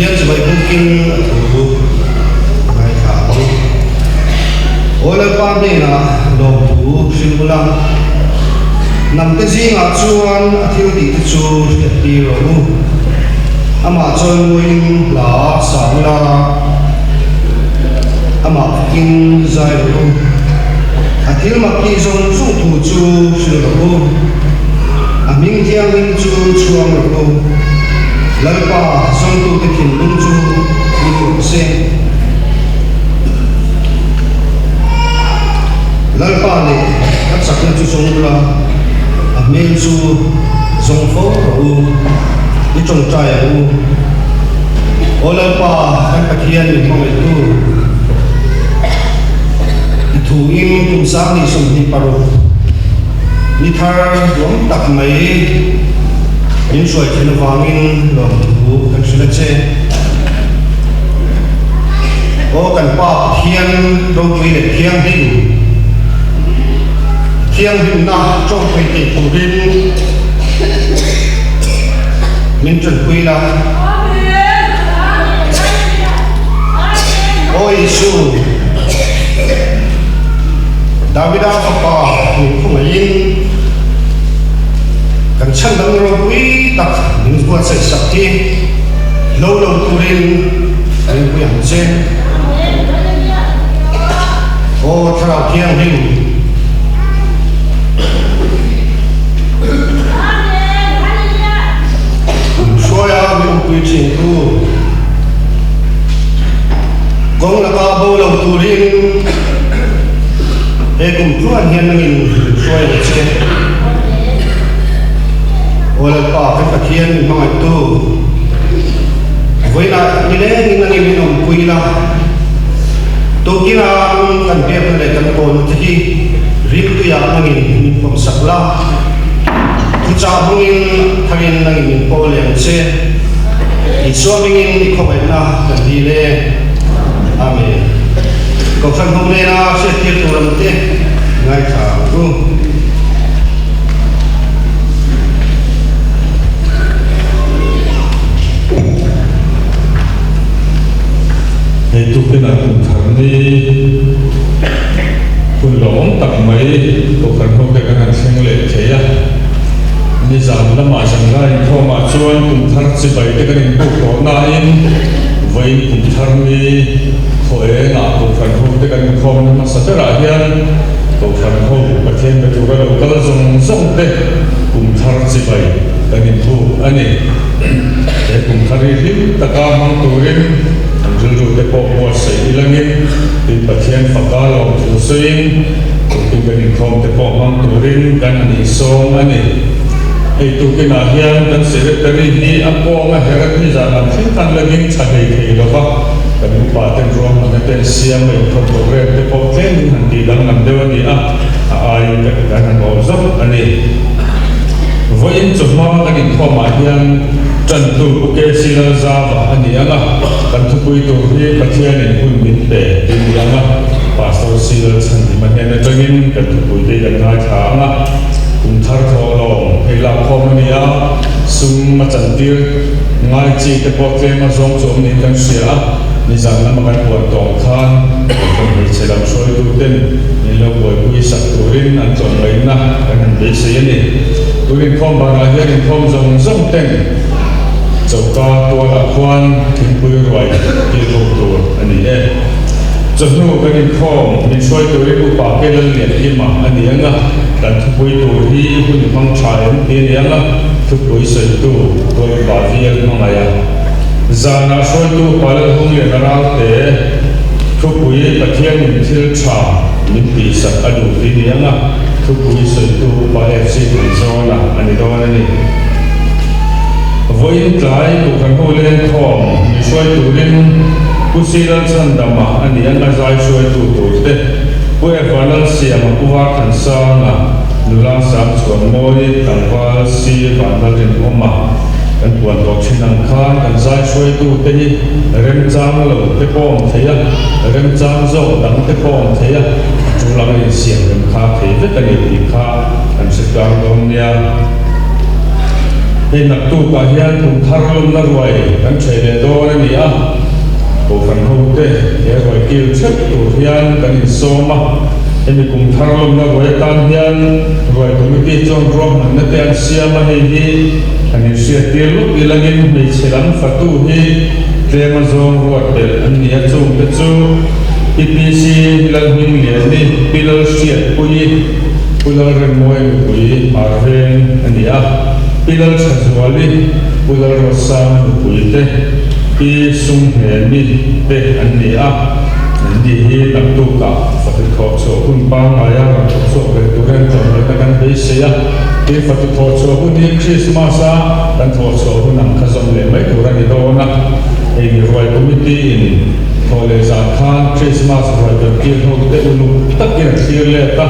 Pathian chibai bukin a thu ngaithla ang. Aw Lalpa hnenah lawmthu hrilh ula, hnamte zingah chuan a thil tihte chu hriattir rawh u. Amah chuan muin hla sa ula, amah fakin zai rawh u. A thil mak tih zawng zawng thu chu hrilh rawh u. A hming thianghlim chu chhuang rawh u. Lalpa zawngtute thinlung chu hlim rawh se. Lalpa leh a chakna chu zawng ula, a hmel chu zawng fo rawh u, i tawngtai ang u. Aw Lalpa, kan Pathian min hmangaihtu, i thuin kum 2026 ni thar duam tak mai min hruai theih avangin lawmthu kan hrilh a che. Aw kan Pa Pathian ropui leh thianghlim, thianghlimna tawngpui thei turin min tanpui la. Aw Isu, Davida fapa min khawngaihin kan chhandamna ropui tak min buatsaih sak hi lo lo turin min pui ang che. Aw Thlarau Thianghlim. Hruaia min awmpui thin tu. Kawng laka bo lo turin he kum tluan hian nangin min hruai ang che. Aw Lalpa kan Pathian min hmangaihtu, vawiinah nilengin nangin min awmpui la, tukina kan biakna leh kan pawlna te hi riltuiah nangin min pawmsak la, thuchah hmangin tharin nangin min pawl leh ang che. Isua hmingin i khawngaihna kan dil e. Amen. Kohhran ho nena hriattir tur ang te ngaithla ang u. Hei tukin a kum thar ni hun lawmawm tak mai Kohhran ho te kan han thleng leh thei a. Nizan lamah zanlai inkhawmah chuan kum thar chibai te kan inbuk tawh nain vawiin kum thar ni khaw engah Kohhran ho te kan inkhawmna hmasa berah hian Kohhran ho Pathian be tura lo kal zawng zawng te kum thar chibai kan inbuk a ni. He kum thar hi hlim taka hmang turin an rilru te pawh buatsaih ilangin tin Pathian faka lawmthu sawiin tukin kan inkhawm te pawh hmang turin kan han insawm a ni. Hei tukinah hian kan secretary hi a kawnga her ni zan lam thleng khan la ding tha hlei thei lova, kan upa ten ruahmanna ten siam a inkhawm program te pawh tlemin han tih danglam deuh a ni a, a aiin kan han awh zawk a ni. Vawiin chawhma kan inkhawmah hian tantu Pu KC Lalzava a ni ang a, kan thupui tur hi Pathianin hun min pe tih a ni ang a, Pastor C Lalchhanhima hnen atangin kan thupui te hi kan ngaithla ang a, kum thar thawh lawm hei lakkhawm a ni a, sum a chantir ngai chi te pawh tlem a zawng chu awm niin kan hria a, nizan lama kan puan tawng khan Kohhran hmeichhe lam hruaituten min lo buaipui sak turin an tlawmngaihna kan han beisei a ni. Tun inkhawm banah hian inkhawm zawng zawng ten choka tualah khuan thingpui ruai kil ho tur a ni e. Chawhnu kan inkhawm min hruai turin Upa Ke Lallianhima a ni ang a, kan thupui tur hi hun hmang tha em ti a ni ang a, thupui sawitu Tual Upa VL hmangaih a. Zanah hruaitu Upa Lalhungliana Ralte thupui Pathianin thil tha min tihsak a duh ti ni ang a, thupui sawitu Upa FC Thanzawna a ni dawn a ni. Vawiin tlai Kohhran ho lengkhawm min hruai turin Pu Si Lalchhandama a ni ang a zai hruaitu turte Pu Eva Lalsiama Pu Varthansanga nula Sangchhuanmawi tlangval Si Vanlalrinawma kan puan tawh thin ang khan kan zai hruaitute hi remchang lo te pawh awm thei a, remchang zawk dang te pawh awm thei a, a tul anga insiam rem kha thei vek a ni tih kha kan hre tlang dawn nia. Hei naktukah hian kum thar lawmna ruai kan ṭheh leh dawn a ni a, Kohhran hote he ruai kil ṭheuh tur hian kan insawm a. Hemi kum thar lawmna ruai atan hian ruai committee chuan ruahmanna te an siam a, hei hi kan inhriattir luk ilangin hmeichhe lam fatu hi tlem a zawng ruat belh an ni a, chungte chu PPC Lalhmingliani, Pi Lalhriatpuii, Pu Lalremmawi nupui Hmarveng a ni a, Pi Lalthazuali, Pu Lalruatsanga nupui te, Pi Sunghnemi te an ni a, an ni hi naktukah fatu thawh chhuah hun pangngaia rawn thawk chhuak ve turin an tlawmngaihna kan beisei a, tin fatu thawh chhuah hun hi Krismas a kan thawh chhuah hun ang kha zawm leh mai tur a ni dawn a, hei ni ruai committee in thawh leh zan khan Krismas ruai kan kil ho te uluk takin a thlir let a,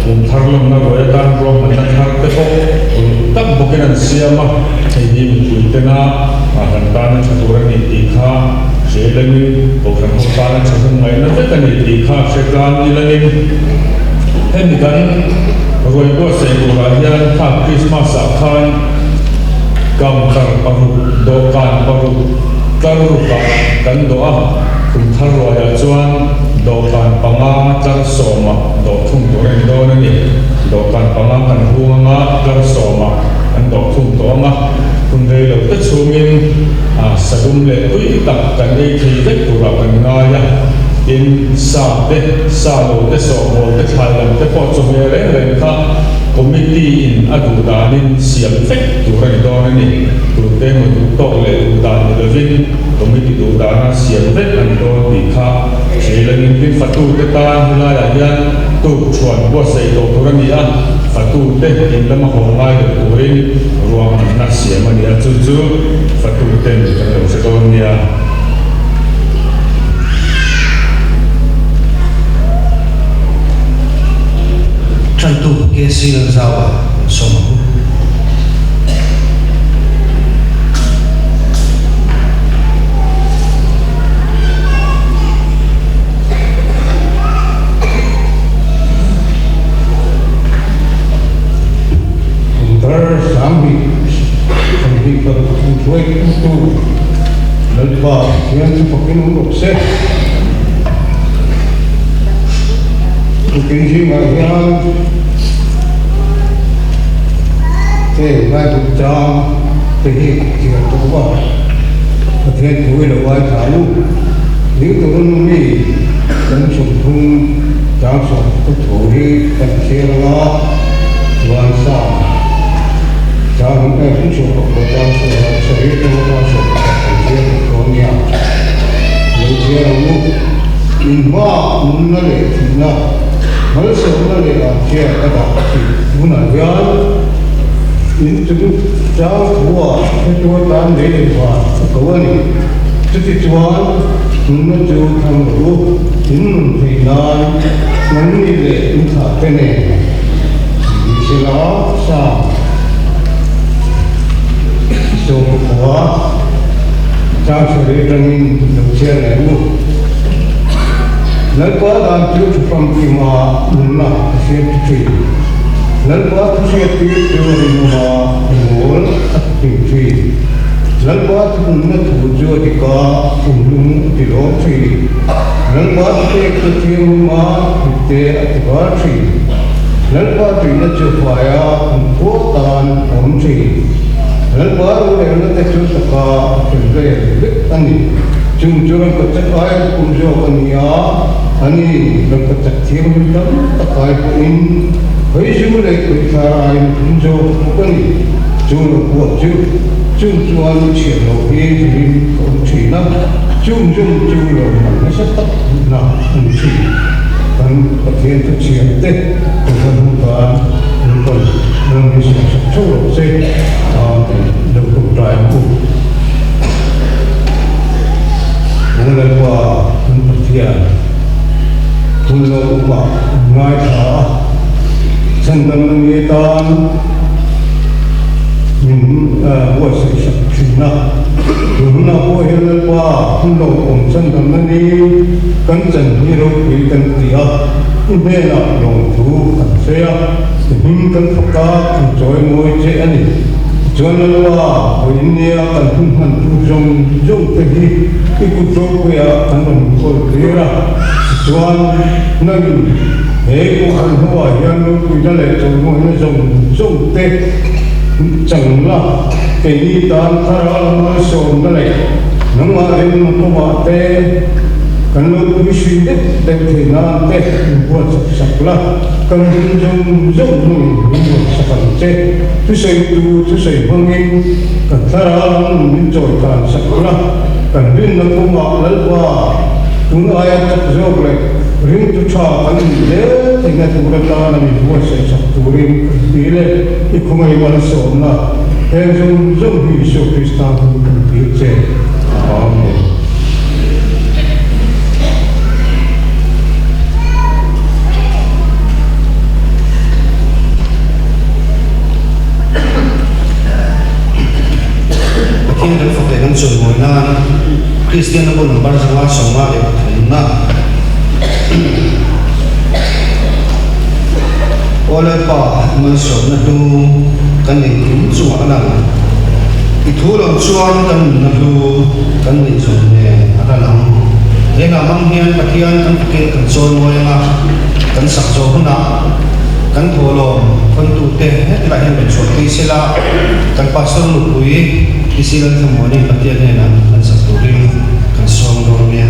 kum thar lawmna ruai atan ruahmanna thar te pawh uluk tak bawkin an siam a, hei hi mipui tena kan tana tha tur a ni tih kha hre langin Kohhran ho tana tha hmun ngaihna vek a ni tih kha hre tlang ni langin hemi kan ruai buatsaih turah hian kha Krismas ah khan counter paruk, dawhkan paruk tlar rukah kan dawh a, kum thar ruaiah chuan dawhkan panga tlar sawmah dawh thung tur a ni dawn a ni. Dawhkan panga kan hung anga tlar sawmah kan dawh thung tawh ang a, hun rei lo te chhungin sadum leh tui tak kan ei thei vek turah kan ngai a, tin sa te, sa lo te, sawhbawl te, thlai lam te pawh chawhmeh reng reng kha committee in a duh danin siam vek tur a ni dawn a ni. Tute emaw duh tawk leh duh dan ni lovin committee duh dana siam vek a ni dawn tih kha hrilengin tin fatute tan helaiah hian tuk thuan buatsaih tawh tur a ni a, fatute in lama haw ngai lo turin ruahmanna siam a ni a, chu chu fatuten kan lo hre dawn nia. Tantu KC Lalzaua sawm ang u. Kumthar 20 26 inhruai tu Lalpa Pathian chu fakin awm rawh se. Tukin zingah hian heng Bible chang te hi thiam tawh a, Pathian thu i lo ngaithla ang u. Deuteronomy kan 30 chang 10 thu hi kan chhiar ang a, chuan Psalm chang 26 chang 7 atanga chang 11 kan chhiar bawk dawn nia. Lo chhiar ang u. Inhma nunna leh thihna, malsawmna leh anchhia ka dah tih tunah hian in chung chang thua hretu atan lei leh van a ko a ni. Chutichuan nunna chu thang rawh u, in nun theih nan nangni leh in thlah te nen ni sela Psalm 19 chang sarih atangin lo chhiar leh ang u. Lalpa dan chu thu famkima nunna a hriat chu thin. Lalpa thu hriattir chu rinawma mawl a ti thin. Lalpa thu nunna thu chu a dik a, thinlung a ti lawm thin. Lalpa thu pek chu thianghlim a, mitte a ti var thin. Lalpa tuihna chu faia kumkhua tan a awm thin. Lalpa rorelna te chu taka a fel vel vek a ni. Chung chu rangkachak aia lukum zawk a ni a, a ni, rangkachak thianghlim tam tak ai pawhin Khawizu leh Khawithlar aia lukum zawk bawk a ni. Chu lo pawh chu chung chuan i chhiat loh hi hlim ka awm thin a, chung zum chu lo man nasa tak na a ni thin. Kan Pathian thu chhiat te Kohhran ho tan Lalpan ram hi siamsak theuh rawh se, Amen. Lo tawngtai ang u. Aw Lalpa kan Pathian, hun lo upah ngaithla a, chhandamna nge tan min buatsaih sak thin a. Tun hunah pawh hian Lalpa hun lo awm chhandamna ni kan chan hi ropui kan ti a, i hnenah lawmthu kan sawi a, i hming kan fak a, kan chawi mawi che a ni. Chuan Lalpa, vawiin nia kan hun hman tur zawng zawng te hi i kut ropuiah kan rawn inkawl tir a. Tichuan, nangin he Kohhran hoah hian ropuina leh chawlhmawina zawng zawng te chang la, keini tan thlarau lam malsawmna leh nangmah rinna kawngah te kan lo puisui deuh deuh theih nan te inbuatsak sak la, kan hun zawng zawng hmangin min buatsak ang che. Thusawitu thusawi hmangin kan thlarau lam nun min chawi tan sak la, kan rinna kawngah Lalpa tun aia chak zawk leh ringtu tha kan nih zel theihna tur atana min buatsaih sak turin kan dil e. I khawngaih malsawmna heng zawng zawng hi Isua Krista hming kan dil che. Amen. Pathian kan fak leh kan chawimawi nan Kristianna bu number 553 Aw Lalpa, malsawmna hlu kan engkim chungah a lang. I thu lo chuan kan nunna hlu kan neih zawm nen a ral ang. He hla hmang hian Pathian kan fakin kan chawimawi anga kan sak zawh hunah kan thawhlawm thawntute hetilai hian rawn chhuah phei se la, kan Pastor nupui PC Lalthlamuanin Pathian hnenah an sak turin kan sawm dawn nia.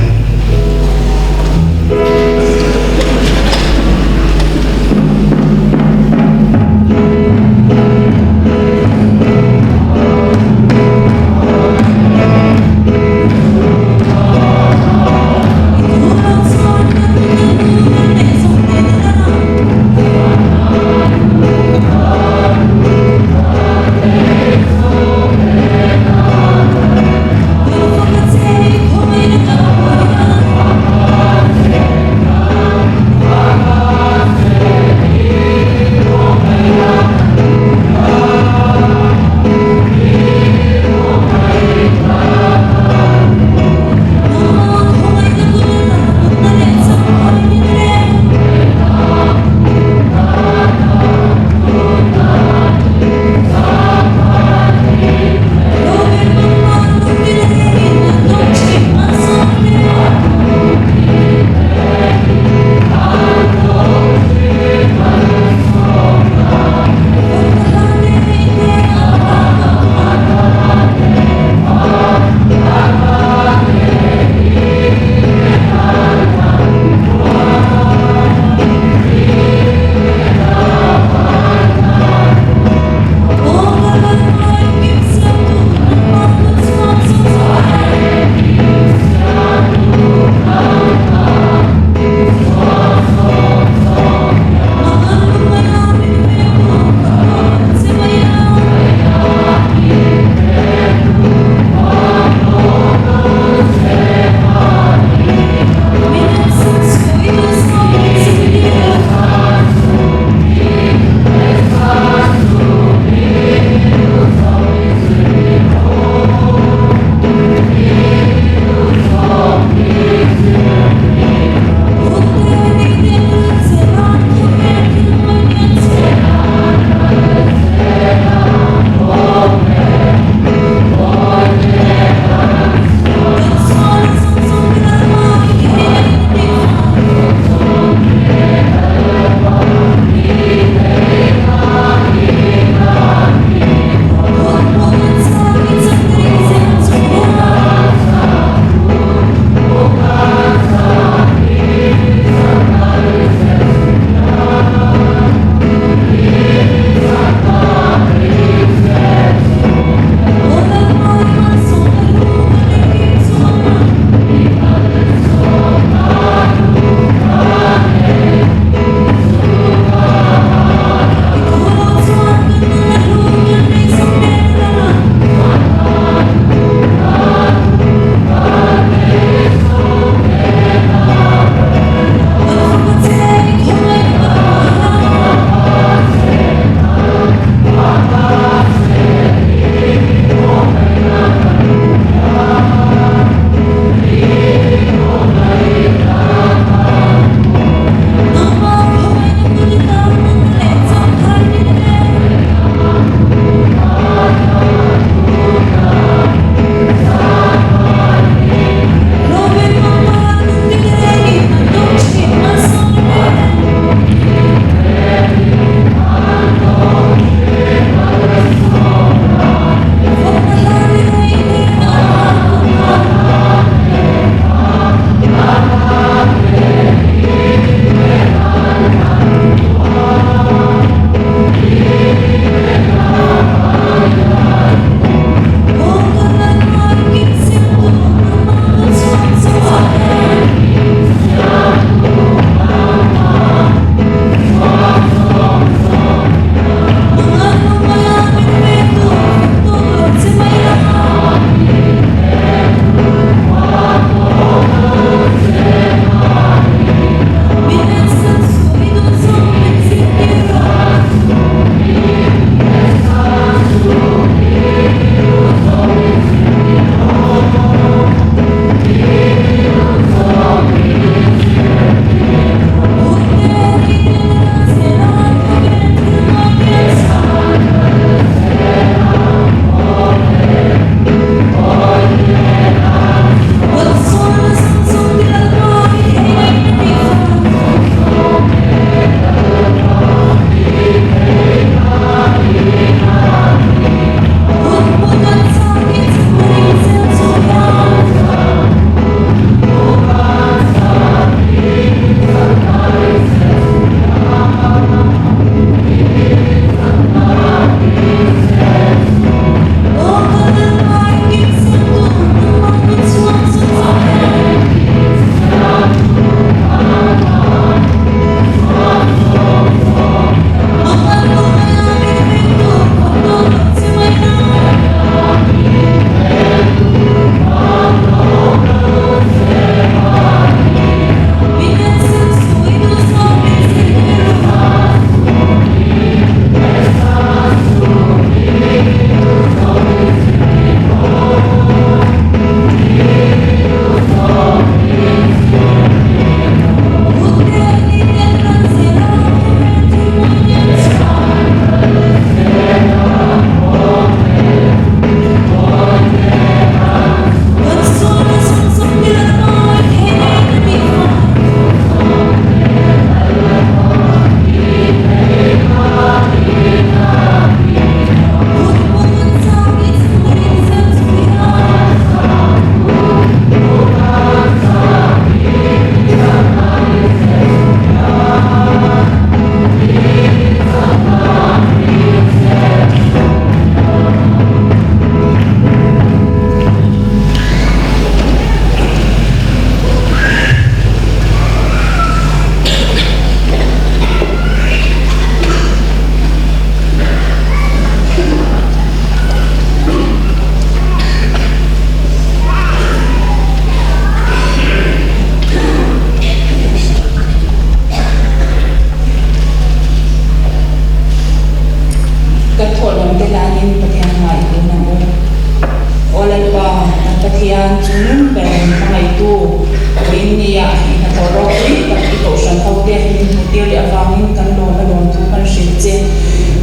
Pathian chungnung ber min hmangaihtu vawiin nia i hnathawh ropui tak i kohhran hote min hmuhtir leh avangin kan lawm a lawm thu kan hrilh che.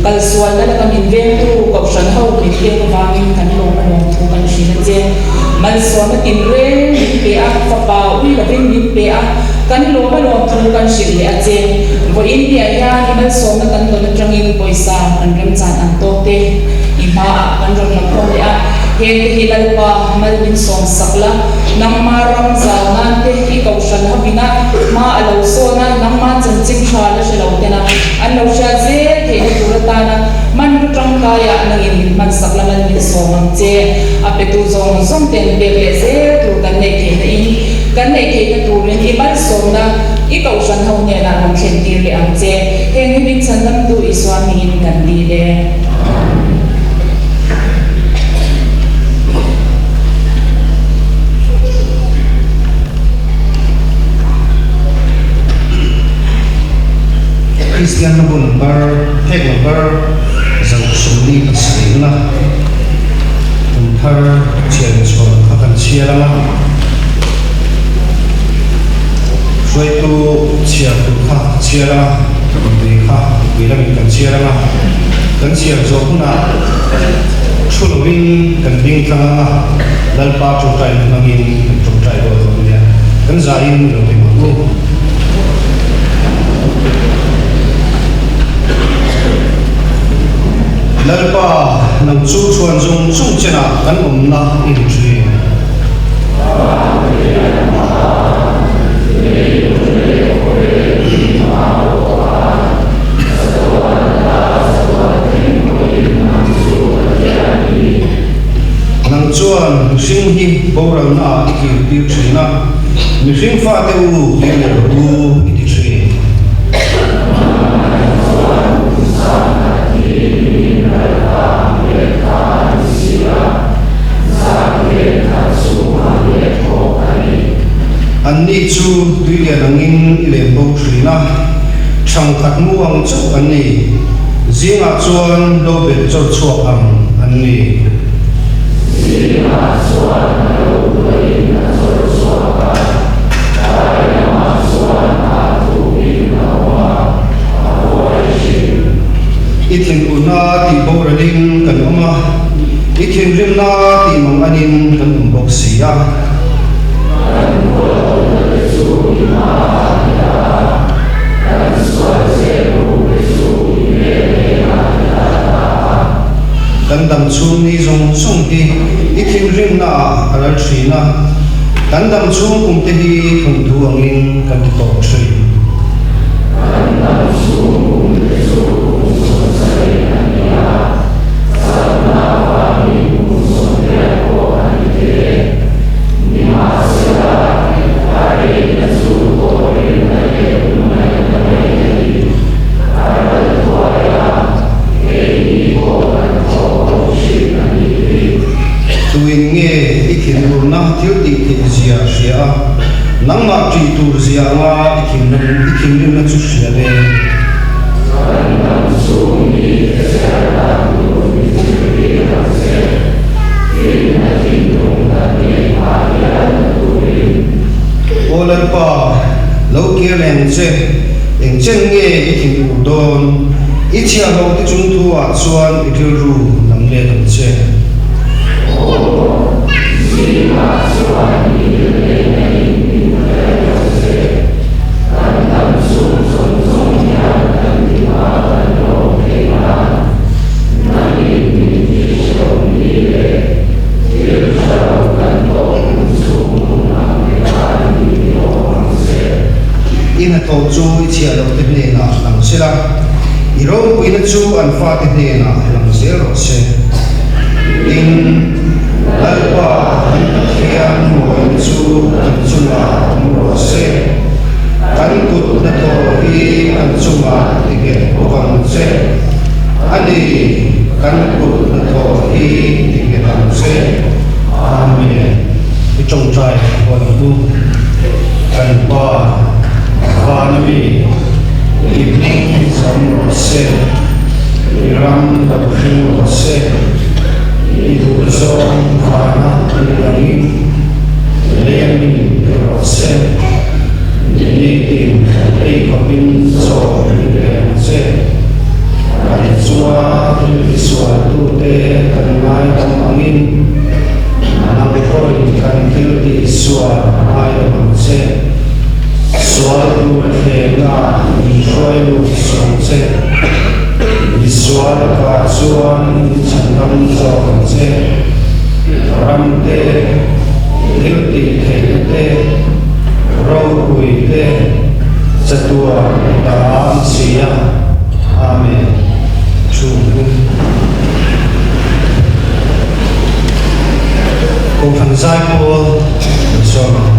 Kalsualna laka min vengtu kohhran ho min pek avangin kan lawm a lawm thu kan hrilh a che. Malsawmna tinreng min pe a, fapa ui lovin min pe a, kan lawm a lawm thu kan hrilh leh a che. Vawiin niah hian i malsawmna kan dawn atangin pawisa kan remchan ang tawk te i hmaah kan rawn la khawm leh a. Hengte hi Lalpa mal min sawm sak la, nangma ram zau nan te i kohhran hovina hma a lo sawn a, nangma chanchin tha la hre lo tena an lo hriat zel theihna tur atana hmanraw tangkaiah nangin min hman sak la mal min sawm ang che. A petu zawng zawng ten pek leh zel tur kan neih theihna in kan neih theihna turin i malsawmna i kohhran ho hnenah rawn thlen tir leh ang che. Heng hi min chhandamtu Isua hmingin kan dil e. Kristian na bun bar phek number 127 na kum thar chhiar chhuah kha kan chhiar ang a, hruaitu chhiar tur kha ka chhiar ang a, mipui kha mipui lamin kan chhiar ang a, kan chhiar zawh hunah thu lovin kan ding tlang ang a, Lalpa tawngtaina hmangin kan tawngtai dawn dawn nia, kan zaiin i lo hlim ang u. Lalpa, nang chu chhuan zawng zawng chenah kan awmna i ni thin. Nang chuan mihring hi boralna ah i kir tir thin a, mihring fate u kir leh rawh u i ti thin. Anni chu tuilian angin i lem bo thin a, thangkhat mu ang chauh an ni. Zingah chuan lo belh chawr chhuak ang an ni. Zingah chuan a lo buaiin a chawr chhuak a, tlai lamah chuan a thumin a awm a, a buai thin. I thinurna tih boralin kan awm a, i thinrimna tih manganin kan awm bawk si a. Kan huatawmna te chu i hmaah i dah a, kan sual zep ruk te chu i hmel hnenah i dah ta a. Kan dam chhung ni zawng zawng hi i thinrimna ah a ral thin a, kan dam chhung kum te hi thawnthu angin kan ti tawp thin. Kan dam chhung kum te chu kum 70 a ni a, chakna avangin kum 80 pawh a ni te. Nimahsela, a reina chu tawrelna leh lungngaihna mai a ni. A ral thuai a, keini pawh kan thawk bo thin a nih hi. Tuin nge i thinurna thil tih theih zia hria a, nangmah ṭih tur zia anga i thinrimna chu hria le? Kan dam chhung ni te chhiar dan tur min zirtir ang che. Finna thinlung kan neih phah hial na turin. Aw Lalpa, lo kir leh ang che, eng chen nge i thinur dawn? I chhiahhlawh te chung thu ah chuan i rilru lam let ang che. Aw, zingah chuan i rilrehna in min hre rawh che. Kan dam chhung zawng zawng hian kan hlimah kan lawm theih nan nangin min tihhrehawm ni leh thil tha lo kan tawh hun chhung hun ang te khan min ti awm ang che. I hnathawh chu i chhiah loh te hnenah lang se la, i ropuina chu an fate hnenah lang zel rawh se. Tin, Lalpa kan Pathian mawina chu kan chungah awm rawh se. Kan kut hnathawh hi an chungah ti nghet bawk ang che. A ni, kan kut hnathawh hi ti nghet ang che. Amen. I tawngtai huan ang u. Kan Pa, Vana mi, i hming zam rawh se, i ram lo hring rawh se. I duhzawng vana ni angin leia min pe rawh se. Nitin ei khawpin chaw min pe ang che. Kan chunga thil tisualtute kan ngaidam angin nang pawhin kan thil tihsual ngaidam ang che. Sual tur thlenna min hruai lut suh ang che. Misual lakah chuan min chhandam zawk ang che. Ram te, thil tih theihna te, ropui te, chatuan i ta ang si a. Amen. Chhung. Kohhran Zaipawl kan sawm ang.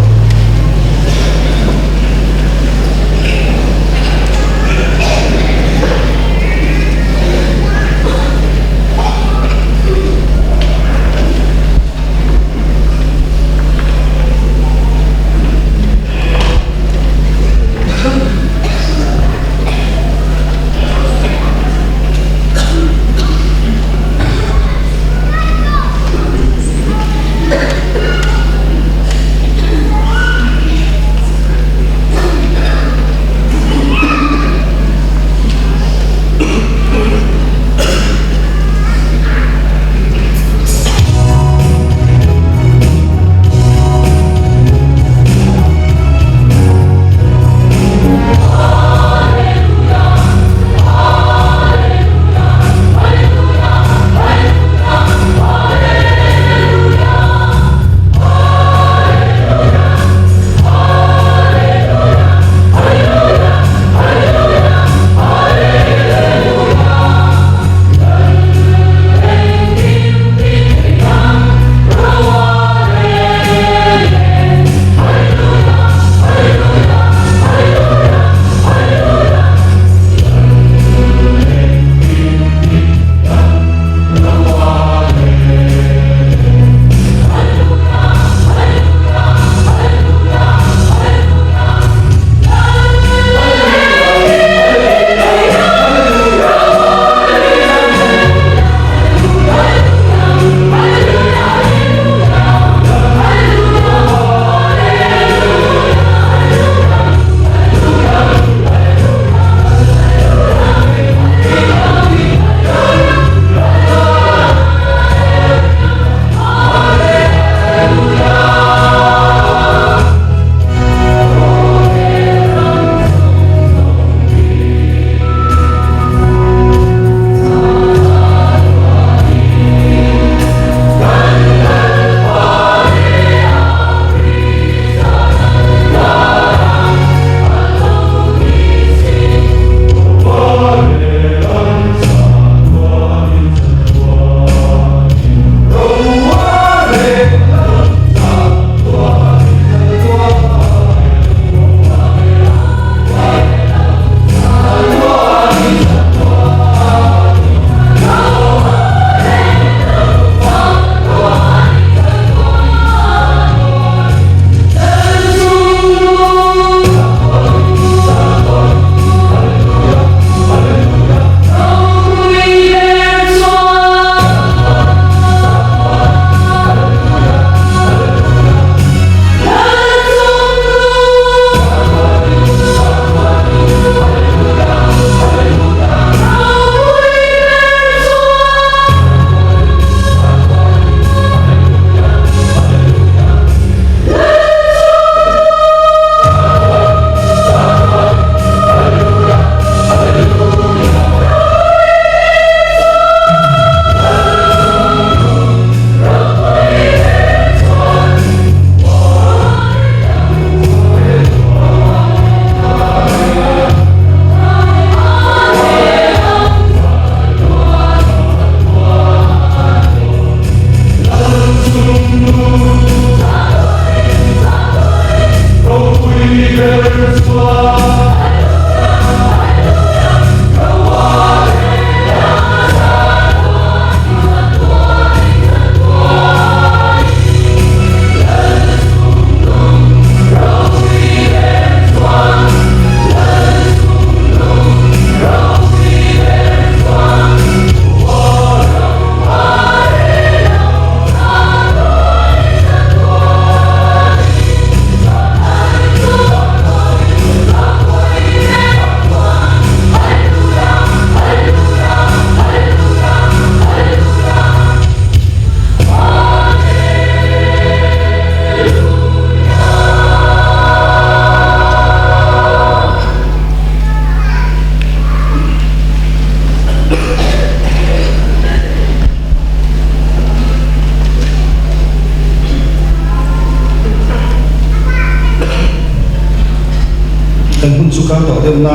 Hun chu kal tawh deuh na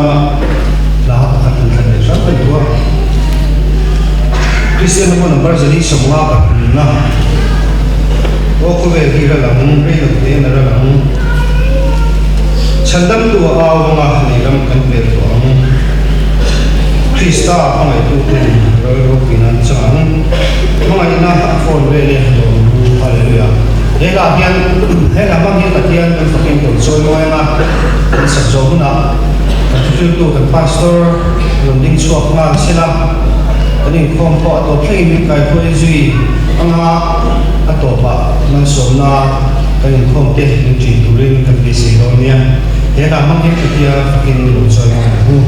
hla pakhat han thlan leh hram kan duh a. Kristian ho number 150 na aw khawvel hi ral ang, rei lo te in a ral ang. Chhandamtu a au anga lei ram kan pel tawh ang. Krista hmangaihtu ten ral ropui nan chang ang. Hmangaihna a phone vel e lawm ru Hallelujah. He hla hian he hla hmang hian Pathian kan fakin kan chawi mawi anga kan sak zawh hunah kan thuhriltu kan Pastor rawn ding chhuak nghal sela kan inkhawm pawh a tawp thlengin min kaihruai zui anga a tawpah malsawmna kan inkhawm te min ṭin turin kan beisei dawn nia. He hla hmang hian Pathian fakin lo chawi mawi ang u.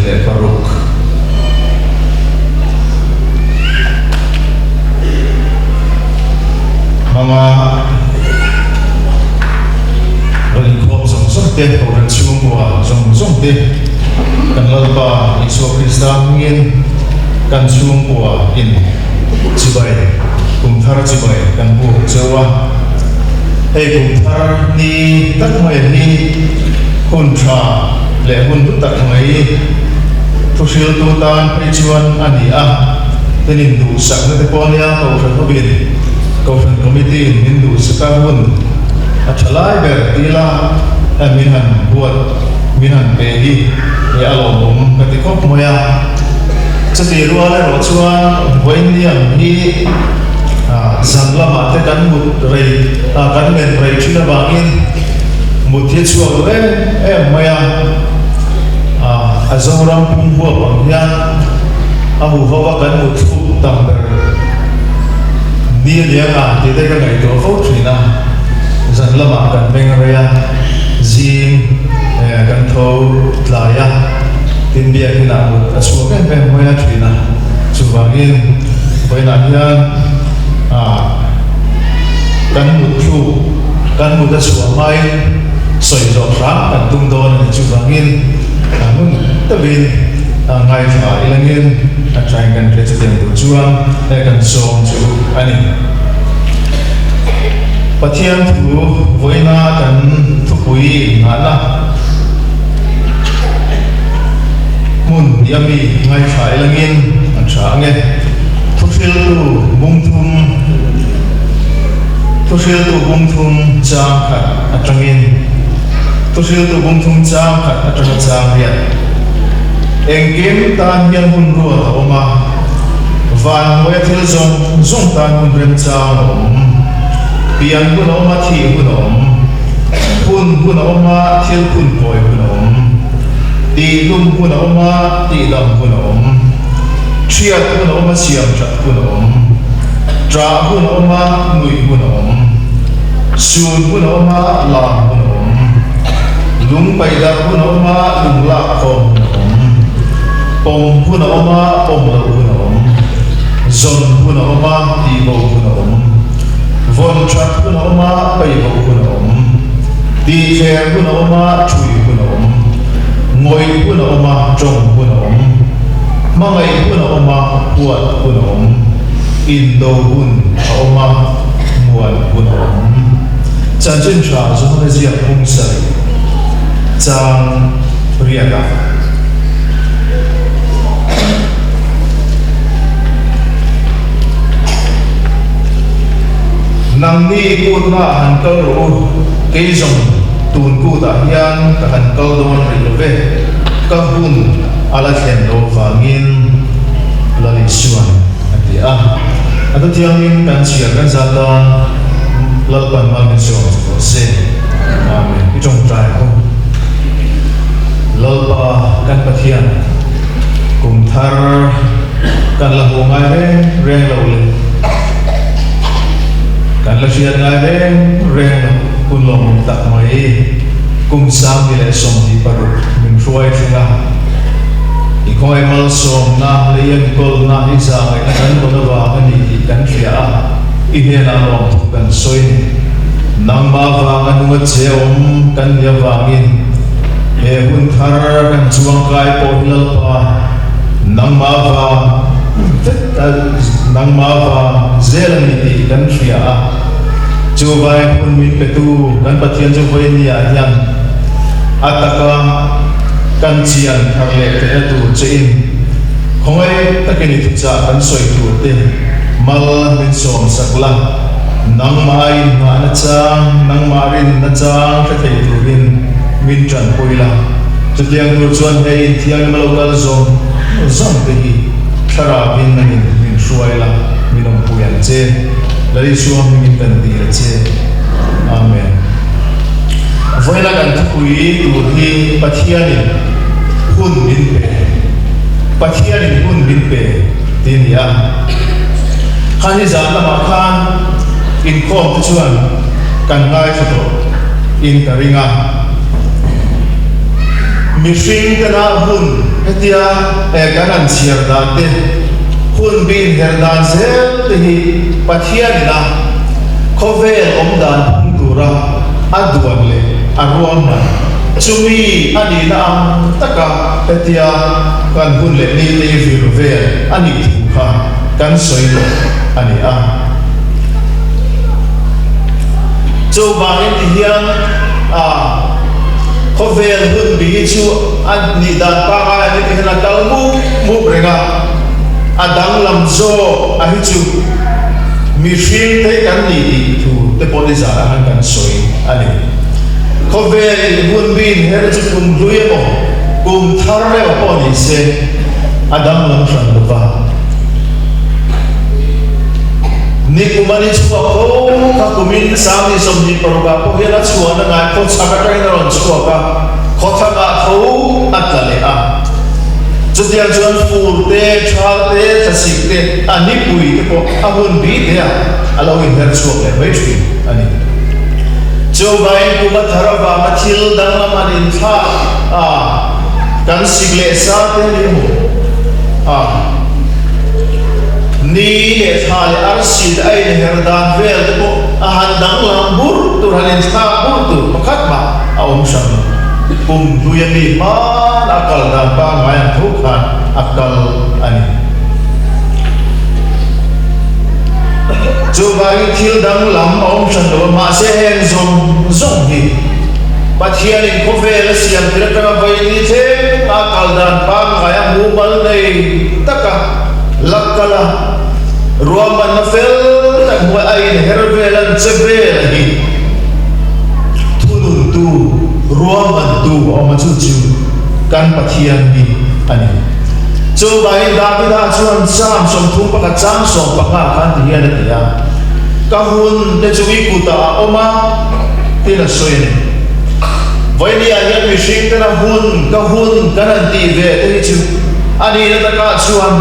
26. Hmanga rawn inkhawm zawng zawng te, Kohhran chhungkua zawng zawng te, kan Lalpa Isua Krista hmingin kan chhungkua in chibai, kum thar chibai kan buk cheu a. Hei kum thar ni tak mai hi hun tha leh hun hlu tak mai thuhriltu tan phei chuan a ni a, tin induhsakna te pawh nia Kohhran hovin Kohhran Committee in min duhsak a hun a tha lai ber ti ila min han buat min han pe hi he a lawmawm ka ti khawp mai a. Chutih rual erawh chuan vawiin hi zan lamah te kan mut rei kan men rei thin avangin mut hi a chhuak duh em em mai a, a Zoram pum huap ang hian a huho a kan mut thluk tam ber ni a ni anga tih te ka ngaihtuah fo thin a, zan lamah kan meng rei a, zing kan tho tlai a, tin biakinah mut a chhuak em em mai a thin a, chuvangin vawiinah hian kan mut thluk kan mut a chhuah hmain sawi zawh hram kan tum dawn a ni. Chuvangin ngun takin ngaithla ilangin a thain kan hria chutiang tur chuan kan sawm chu a ni. Pathian thu vawiina kan thupui innghahna hmun hnih a mi ngaithla ilangin a tha ange. Thuhriltu bungthum Thuhriltu bungthum chang khat atangin Thuhriltu bungthum chang khat atanga chang hian engkim tan hian hun ruat a awm a, van hnuaia thil zawng zawng tan hun remchang a awm. Pian hun a awm a, thih hun a awm. Phun hun a awm a, thil phun kawi hun a awm. Tihlum hun a awm a, tihdam hun a awm. Thiat hun a awm a, siam that hun a awm. Ṭah hun a awm a, nuih hun a awm. Sun hun a awm a, lam hun a awm. Lung paih darh hun a awm a, lung lak khawm hun a awm. Pawm hun a awm a, pawm loh hun a awm. Zawn hun a awm a, tihbo hun a awm. Vawn that hun a awm a, paihbo hun a awm. Tihthler hun a awm a, ṭhui hun a awm. Ngawih hun a awm a, ṭawng hun a awm. Hmangaih hun a awm a, huat hun a awm. Indo hun a awm a, muan hun a awm. Chanchin tha Johana ziak hmung sarih chang riat a. Nangni kutna ah han kal rawh u, kei zawng tun kutah hian ka han kal dawn rih lo ve, ka hun a la thlen lo vangin Lal Isuan a ti a. A thuthiangin kan chhiar kan zat tan Lalpan mal min sawm chu rawh se. Amen. I tawngtai ang u. Lalpa kan Pathian kum thar kan la hmuh ngai reng reng lo le kan la hriat ngai reng reng lo hun lawmawm tak mai kum 2026 min hruai thleng a, i khawngaih malsawmna lei enkawlna i zahngaihna kan rawn avang a ni tih kan hria a, i hnenah lawmthu kan sawi ni. Nangmah vanga nunga che awm kan nih avangin he hun thar kan chuangkai pawh hi Lalpa nangmah vang vek a, nangmah vang zel a ni tih kan hria a. Chuvangin hun min petu kan Pathian chu vawinia hian a taka kan chian thar leh theihna tur chein khawngaih takin i thuchah kan sawi tur te mal min sawm sak la, nangmah inhmahna chang, nangmah rinna chang hre thei turin min tanpui la. Chutiang tur chuan hei inthianghlim a lo kal zawng zawng te hi thlarauin nangin min hruai la, min awmpui ang che. Lal Isua hmingin kan dil a che. Amen. Vawiina kan thupui tur hi Pathianin hun min pe, Pathianin hun min pe tih a ni a. Kha ni zan lamah khan inkhawm te chuan kan ngaithla tawh in ka ring a. Mihring tena hun hetia kan han chhiar dan te, hun bi inher dan zel te hi Pathianin a khawvel awm dan phung tura a duan leh a ruahman chumi a nihna ang taka hetia kan hun leh ni te hi vir vel a nih thu kha kan sawi tawh a ni a. Chuvangin tihian a khawvel hun bi hi chu a nih dan pangai a ni ti hian a kal mup mup reng a, a danglam zawk a hi chu mihring te kan ni tih thu te pawh nizan ah khan kan sawi a ni. Khawvel in hun bi inher chu kum hlui emaw kum thar emaw pawh ni se a danglam hran lo va. Nikum a ni chhuak tho kha kumin Sangni 26 ah pawh hian a chhuahna ngai khawchhak atangin a rawn chhuak a, khawthakah tho a tla leh a. Chutiang chuan fur te, thal te, thlasik te, a nipui te pawh a hun bi te ah a lo inher chhuak leh mai thin a ni. Chuvangin kum a thar avanga thil danglam an inthlak a, kan sik leh sa te a ni emaw a. Ni leh thla leh arsi te a inher dan vel te pawh a han danglam bur tur, han inthlak bur tur pakhat mah a awm hran lo. Kum hlui a mi hman a kal dan pangngai ang tho khan a kal a ni. Chuvangin thil danglam a awm hran lo a, mahse heng zawng zawng hi Pathianin khawvel a siam tir atanga vaini thleng a kal dan pangngai a mumal nei tak a, la kal a, ruahmanna fel tak hnuai a inher vel an che vel a hi thununtu, ruahmantu a awm a chu chu kan Pathian hi a ni. Chuvangin Davida chuan Psalm 31 chang 15 khan ti hian a ti a, Ka hun te chu i kutah a awm a, tiin a sawi a ni. Vawinia hian mihring tena hun ka hun kan han tih ve te hi chu a nihna takah chuan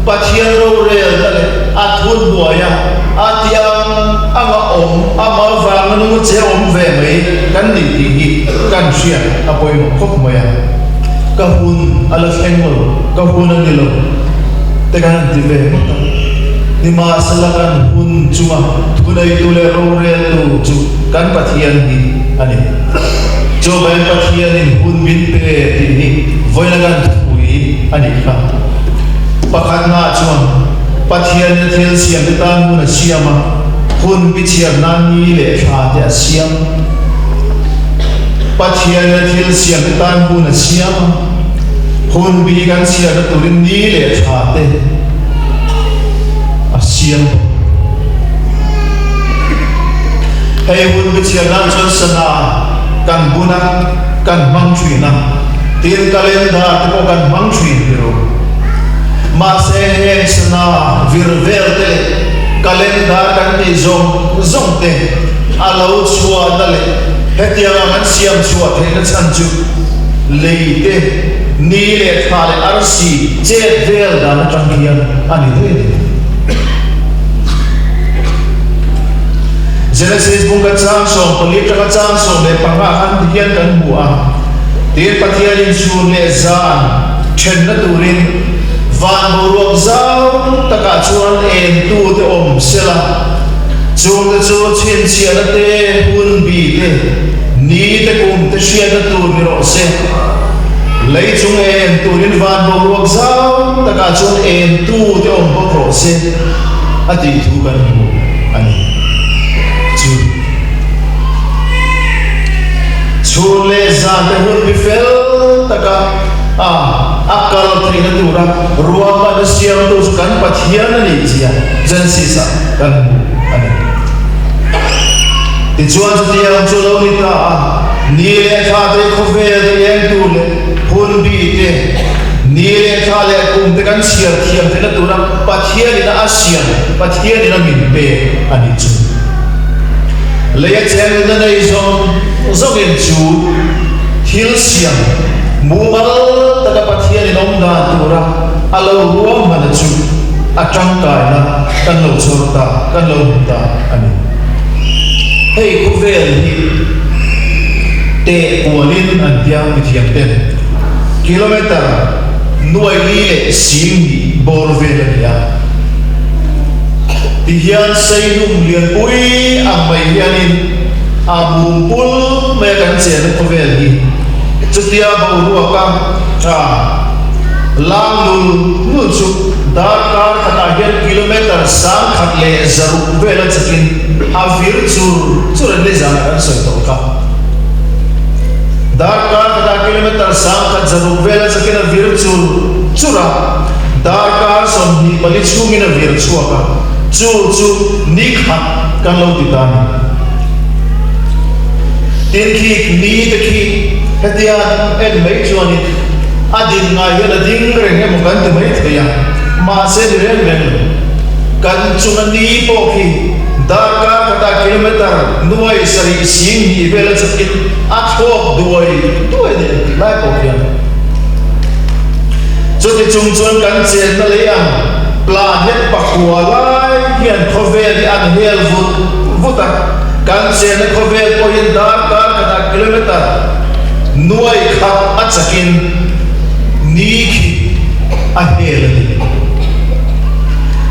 Pathian rorelna leh a thun hnuaia a tih ang anga awm, amah vanga nung che awm ve mai kan ni tih hi kan hriat a pawimawh khawp mai a. Ka hun a la thleng lo, ka hun a ni lo te kan han ti ve ngawt a. Nimahsela kan hun chunga thuneitu leh roreltu chu kan Pathian hi a ni. Chuvangin Pathianin hun min pe tih hi vawiina kan thupui a nih kha. Pakhatnaah chuan Pathianin a thil siamte tan hun a siam a, hun bichhiar nan ni leh thla te a siam. Pathianin a thil siamte tan hun a siam a, hun bi kan chhiarna turin ni leh thla te a siam bawk. Hei hun bichhiar nan chuan sana kan bun a, kan hmang thin a, tin calendar te pawh kan hmang thin ti ru. Mahse heng sana vir vel te leh calendar kan tih zawng zawng te a lo chhuahna leh hetianga kan siam chhuah theihna chhan chu lei te, ni leh thla leh arsi chet vel dan atang hian a ni daih a ni. Genesis bungka chang 14 atanga chang 15 khan ti hian kan hmu a, Tin Pathianin chhun leh zan thenna turin van boruak zau takah chuan entute awm sela, chungte chu chhinchhiahna te, hun bi te, ni te kum te hriatna tur ni rawh se. Lei chung en turin van boruak zau takah chuan entute awm bawk rawh se. A tih thu kan hmu a ni. Chu chhun leh zan te hun bi fel taka a a kal theihna tura ruahmanna siamtu chu kan Pathian a nih zia Genesis ah kan hmu a ni. Tichuan chutiang chu lo ni ta a, ni leh thla te khawvel te eng tur leh hun bi te, ni leh thla leh kum te kan chhiar thiam theihna tura Pathianin a siam, Pathianin a min pek a nih chu. Lei a cheng nunna nei zawng zawngin chu thil siam mumal taka Pathianin awm dan tura a lo ruahmana chu a tangkaina kan lo chhawr ta, kan lo hmu ta a ni. Hei khawvel hi teh kualin an tia mithiam ten. kilometre nuai li leh sing hnih bawr vel a ni a. Tihian Seihnum lianpui ang mai hianin a bum pul mai a kan chenna khawvel hi chutia boruaka a lang nul nul chu darkar khatah hian kilometre 1600 vel a chakin a vir chur chur a ni zan kan sawi tawh kha. Darkar khatah kilometre 1600 vel a chakin a vir chur chur a, darkar 24 chhungin a vir chhuak a, chu chu ni khat kan lo ti ta a ni. Tin khi ni te khi hetia en mai chuanin a din ngai hian a ding reng emaw kan ti mai thei a, mahse ni reng reng lo. Kan chunga ni pawh khi darkar khatah kilometre nuai sarih 2000 vel a chakin a thlawk duai duai a ni engtik lai pawh khian. Chuti chung chuan kan chenna lei ang planet pakua lai hian khawvel hi an hel vut vut a, kan chenna khawvel pawhin darkar khatah kilometre nuai khat a chakin ni khi a hel a ni.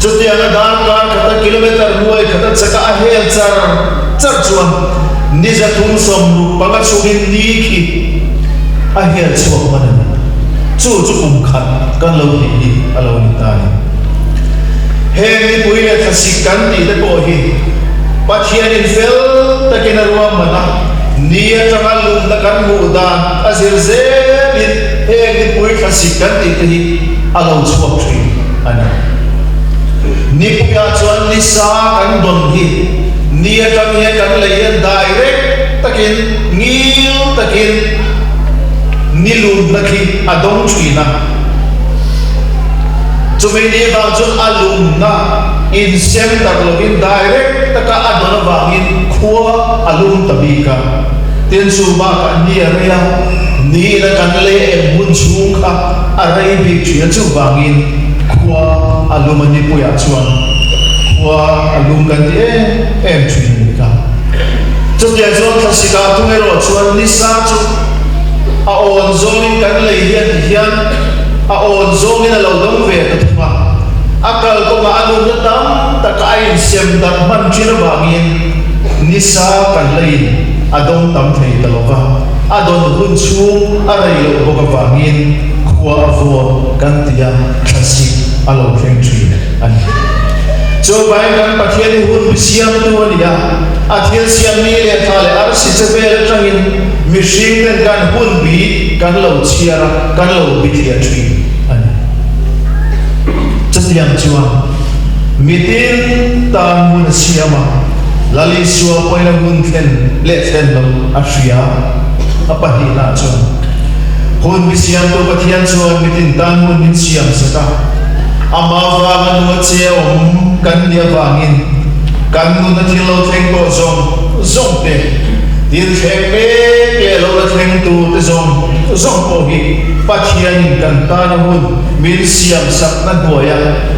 Chutianga darkar khata kilometre nuai khat a chaka a hel char char chuan ni 365 chhungin ni khi a hel chhuak hman a ni. Chu chu kum khat kan lo tih hi a lo ni ta a ni. Heng nipui leh thlasik kan tih te pawh hi Pathianin fel takin a ruahman a, ni atanga lumna kan hmuh dan a zir zelin heng nipui thlasik kan tih te hi a lo chhuak thin a ni. Nipuiah chuan nisa kan dawn hi ni atang hian kan lei hian direct takin ngil takin ni lumna khi a dawng thin a. Chumi ni vang chuan a lumna insem darh lovin direct taka a dawn avangin khua a lum ta bik a. Tin chu bakah ni a rei a, ni ina kan lei em hun chhung kha a rei bik thin a, chuvangin khua a lum a nipuiah chuan khua a lum kan ti em em thin a ni kha. Chutiang chuan thlasik-ah thung erawh chuan nisa chu a awn zawngin kan lei hian ti hian a awn zawngin a lo dawng ve ta thung a, a kal kawngah a lumna tam taka a insem darh hman thin avangin nisa kan leiin a dawng tam thei ta lo va, a dawn hun chhung a rei loh bawk avangin khua a vawt kan ti a, thlasik a lo thleng thin a ni. Chuvangin kan Pathian hi hun bi siamtu a ni a, a thil siam ni leh thla leh arsi che vel atangin mihring ten kan hun bi kan lo chhiar a, kan lo bithliah thin a ni. Chutiang chuan mitin tan hun a siam a, Lal Isua pawhin a hun thlen leh thlen loh a hria. A pahnihna chuan hun mi siamtu Pathian chuan mitin tan hun min siam zet a, amah vanga nu a che awm kan nih avangin kan nuna thil lo thleng tawh zawng zawng te, thil thleng mek leh lo la thleng tur te zawng zawng pawh hi Pathianin kan tana hun min siam sakna hnuaia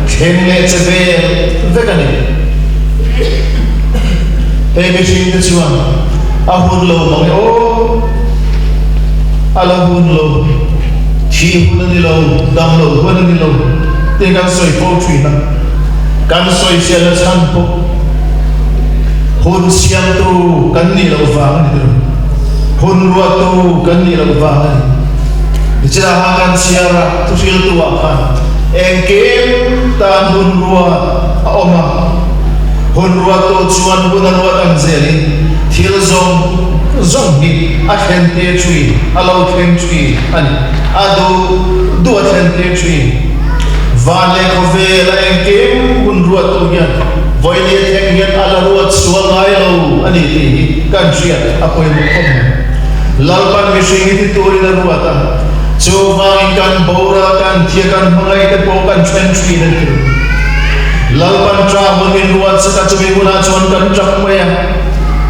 thleng leh che vel vek a ni. Hei mihring te chuan a hun lo mang e aw, a la hun lo, thih hun a ni lo, dam loh hun a ni lo tih kan sawi fo thin a, kan sawi fiahna chhan pawh hun siamtu kan nih loh vang a ni tir, hun ruahtu kan nih loh vang a ni. Nichinaha kan chhiar a, thuhriltu ah khan engkim tan hun ruat a awm a, hun ruattu chuan hun a ruat ang zelin thil zawng zawng hi a thlen tir thin, a lo thleng thin a ni. A duh duh a thlen tir thin. Van leh khawvel a engkim hun ruattu hian vawiin a thleng hian a la ruat sual ngai lo a ni tih hi kan hriat a pawimawh khawp mai. Lalpan mihring hi ti turin a ruat a, chuvangin kan boral, kan thia, kan hmangaih te pawh kan then thin a ti. Lalpan ṭah hun min ruat chak a, chumi hunah chuan kan ṭap mai a.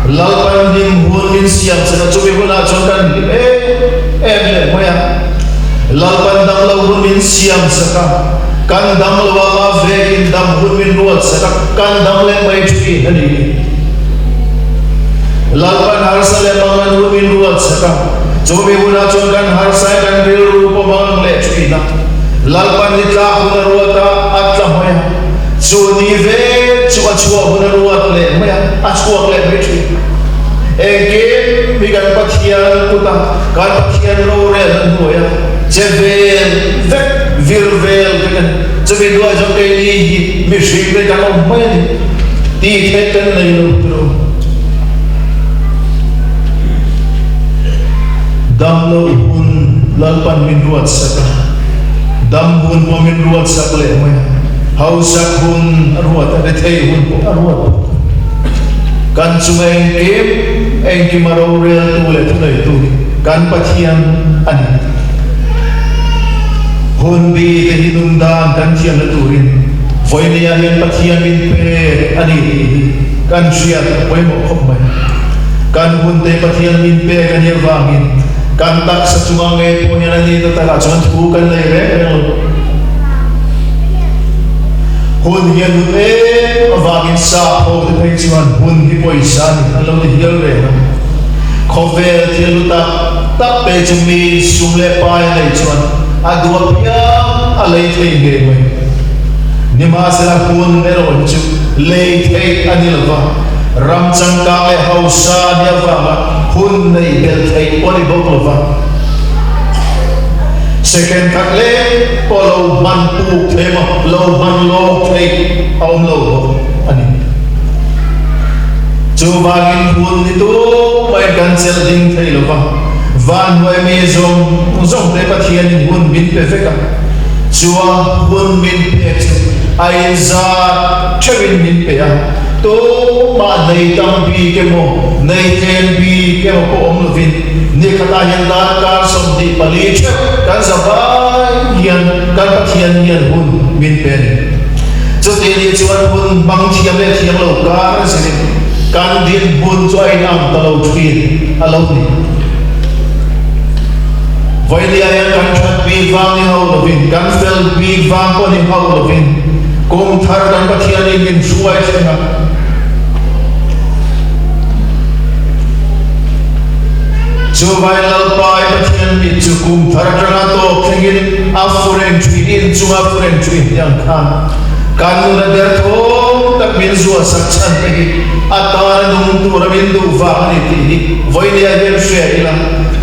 Lalpan hlim hun min siam chak a, chumi hunah chuan kan hlim em em leh mai a. Lalpan damlo hun min siam chak a, kan damlo a mah vekin dam hun min ruat chak a, kan dam leh mai ṭhin a ni. Lalpan harsa leh mangan hun min ruat chak a. Chumi hunah chuan kan harsa in kan rilru pawm ang ang leh thin a. Lalpan ni tlak hun a ruat a, a tla mai a. Chu ni vek chu a chhuah hun a ruat leh mai a, a chhuak leh mai thin. Engkim hi kan Pathian kut a, kan Pathian rorelna hnuai a che vel vek, vir vel vek a ni. Chumi hnuai chuan keini hi mihring te kan awm mai a ni. Tih theih kan nei lo tiro. Dam loh hun Lalpan min ruat sak a, dam hun pawh min ruat sak leh mai a, hausak hun a ruat a, rethei hun pawh a ruat bawk a. Kan chunga engkim engkim a roreltu leh thuneitu hi kan Pathian a ni. Hun bi te hi nun dan kan thiamna turin vawinia hian Pathian min pek a ni tih hi kan hriat a pawimawh khawp mai. Kan hun te Pathian min pek a nih avangin kan taksa chunga ngei pawh hian a nihna takah chuan thu kan nei reng reng lo. Hun hi a nut em avangin sap ho te phei chuan hun hi pawisa a ni an lo ti hial reng a. Khawvel thil hlu tak tak te chu mi sum leh pai a neih chuan a duh apiang a lei thei ngei mai. Nimahsela hun erawh hi chu lei theih a ni lova, ram changkang leh hausa a nih avanga hun neih belh theih pawh a ni bawk lova. Second khat lek pawh lo hman puk thei emaw, lo hman lawk theih a awm lo bawk a ni. Chuvangin hun ni tum maiin kan chelh ding thei lova, van hnuai mi zawng zawng te Pathianin hun min pe vek a, chua hun min pek chu a inzat theuhin min pe a, tumah nei tam bik emaw, nei tlem bik emaw pawh awm lovin ni khatah hian darkar 24 theuh kan za vai hian kan Pathian hian hun min pe a ni. Chuti nih chuan hun hmang thiam leh thiam lo kar zirin kan dinhmun chu a inang ta lo thin a lo ni. Vawinia hian kan that bik vang ni hauh lovin, kan fel bik vang pawh ni hauh lovin kum thar kan Pathianin min hruai thleng a. Chuvai Lalpai Pathian mit chu kum thar atanga tawp thlengin a fu reng thin, inchunga a fu reng thin tih ang khan kan nun a derthawm tak min zuah sak chhan te hi a tana nung tura min duh vang a ni tih hi vawinia hian hria ila,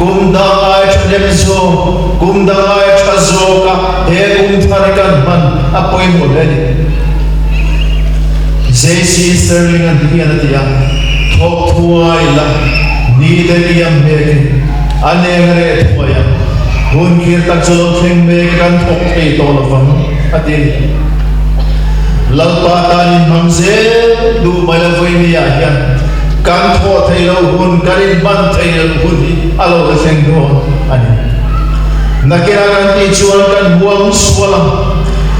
kum dang ai thahnem zawk, kum dang ai tha zawka he kum thar hi kan hman a pawimawh hle a ni. JC Sterling an ti hian a ti a, Thawk thuai la, ni te liam hmekin a neng a reh thuai a, hun khir tak chu lo thleng mek kan thawk thei tawh lo vang, a ti. Lalpa tan inhmang zel duh mai la vawinia hian kan thawh thei lo hun, kan inhman thei lo hun hi a lo la thleng dawn a ni. Nakina kan tih chuan kan huang sual ang.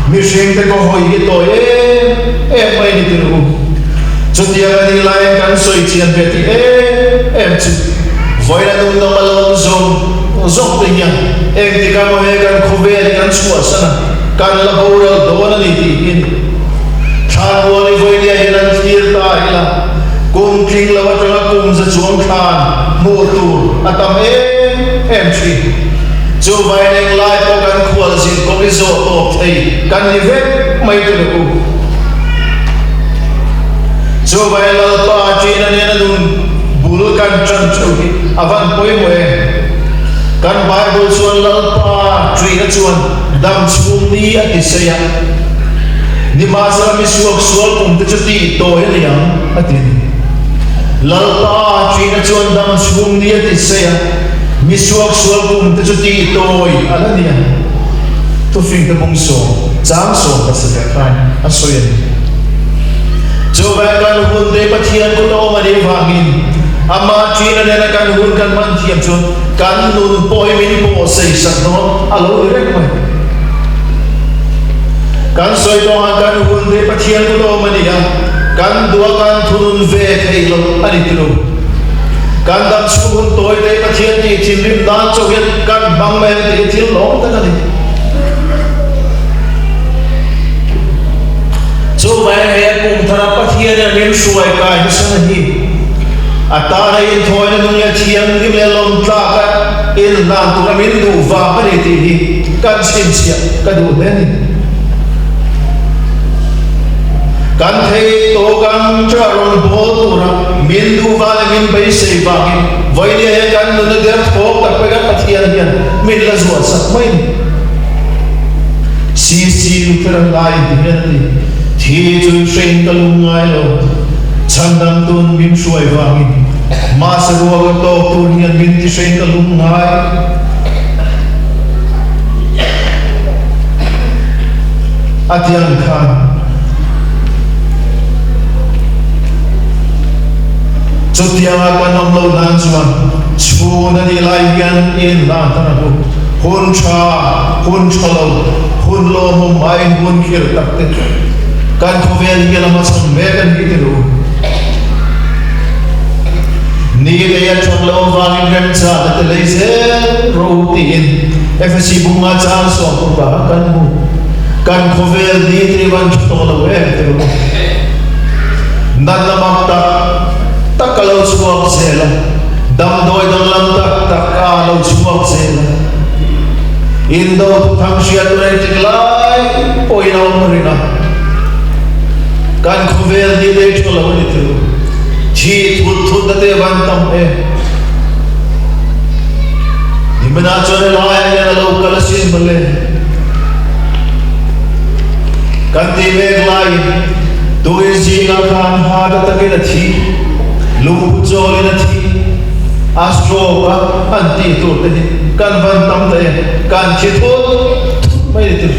Mihring te ka hawi hi tawi em em mai ni tir u. Chutiang a nih laiin kan sawi chian ve tih em em chu vawiin a nungdam a lawm zawng zawng te hian engtik ah maw he kan khawvel hi kan chhuahsan a, kan la boral dawn a ni tih hi thlan rual i vawinia hian an thlir ta ila kum tling lo atanga kum za chuang thlan hmuh tur a tam em em thin. Chu vaineng lai pawh kan khual zin kawng i zawh tawp thei kan ni vek mai te rawh u. Chu vai Lalpa ṭihna nena nun bul kan ṭan ṭheuh hi a van pawimawh em? Kan Bible chuan Lalpa ṭihna chuan dam chhung ni a ti sei a, nimahsela mi suak sual kum te chu tih tawi a ni ang a ti a ni. Lalpa ṭihna chuan dam chhung ni a ti sei a. Mi suaksual kum te chu tih tawi a la ni a, thufing te bung sawm, chang sawm pasarih khan a sawi a ni. Chuvang kan hun te Pathian kut a awm a nih vangin amah ṭihna nena kan hun kan hman thiam chuan kan nun pawh hi min pawhsei sak dawn a lo ni reng mai. Kan sawi tawh ang kan hun te Pathian kut a awm a ni a, kan duh a kan thunun ve theih loh a ni tilo. Kan dam chhung hun tawi te Pathian tih thinrim nan chauh hian kan hmang mai ang tih hi thil lawm tak a ni. Chuvangin he kum thara Pathian hian min hruai kai nasa na hi. A tana inthawina nung leh thianghlim leh lawmtlaka inhlan tura min duh vang a ni tih hi kan chhinchhiah ka duh hle a ni. Kan thei tawk ang ṭah rawn bawl tura min duh vang leh min beisei vangin vawinia hian kan nunna der thawk tak pawh kan Pathian hian min la zuah sak mai a ni. CC Lutheran lai inti hian a ti, Thi chu i hrein ka lung ngai lo, chhandam tun min hruai vangin, mahse rual ka tawk tur hian min ti hrein ka lung ngai. A ti ang khan chutianga kan awm loh nan chuan chhun a nih lai hian in hlan thar a hmu. Hun tha, hun tha lo, hun lawmawm aiin hun khirh tak te kan khawvel hi a lama chhan mek a ni ti ru. Ni lei a that loh avangin remchana te lei zel ro tiin Efesi bunga chang sawmpupa a kan hmu. Kan khawvel ni te hi van tha tawh lo em ti ru. Natna mak tak tak a lo chhuak zel a, damdawi danglam tak tak a lo chhuak zel a. Indo thuthang hriat tur engtik lai pawhin a awm ring a. Kan khawvel ni lei tha lo a ni ti ru. Thi thut thut na te van tam em. Niminah chuan helaiah hian a lo kal asin mawle. Kan tih mek laiin tui zingah khan hata takin a thi, lungphu chawlin a thi, a stroke a an tih tur te hi kan van tam ta em, kan thi thut thut mai a ni tur.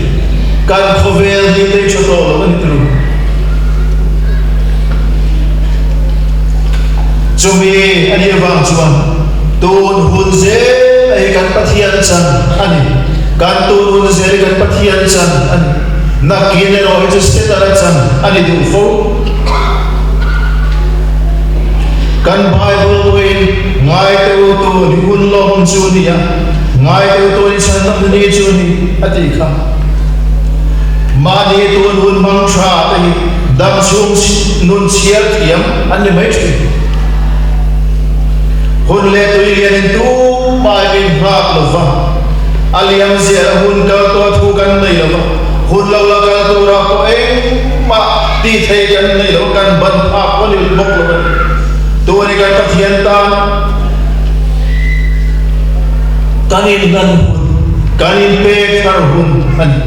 Kan khawvel hi lei tha tawh lo a ni tur. Chumi a nih avang chuan tun hun zel a hi kan Pathian chan a ni. Kan tun hun zel hi kan Pathian chan a ni. Nakin erawh hi chu Setana chan a ni duh fo. Kan Bible pawhin ngaiteu tun hi hun lawm chu a ni a, ngaiteu tun hi chhan ni chu a ni a tih kha. Mahni tun hun hmang tha te hi dam chhung nun chhiar thiam an ni mai thin. Hun leh tui lianin tumah min nghak lo va, a liam ziah a hun kal tawh thu kan nei lo va, hun lo la kal turah pawh engmah tih thei kan nei lo, kan ban phak pawh ni bawk lo a ni. Tuni kan Pathian tan kan inhlan hun, kan inpek thar hun a ni.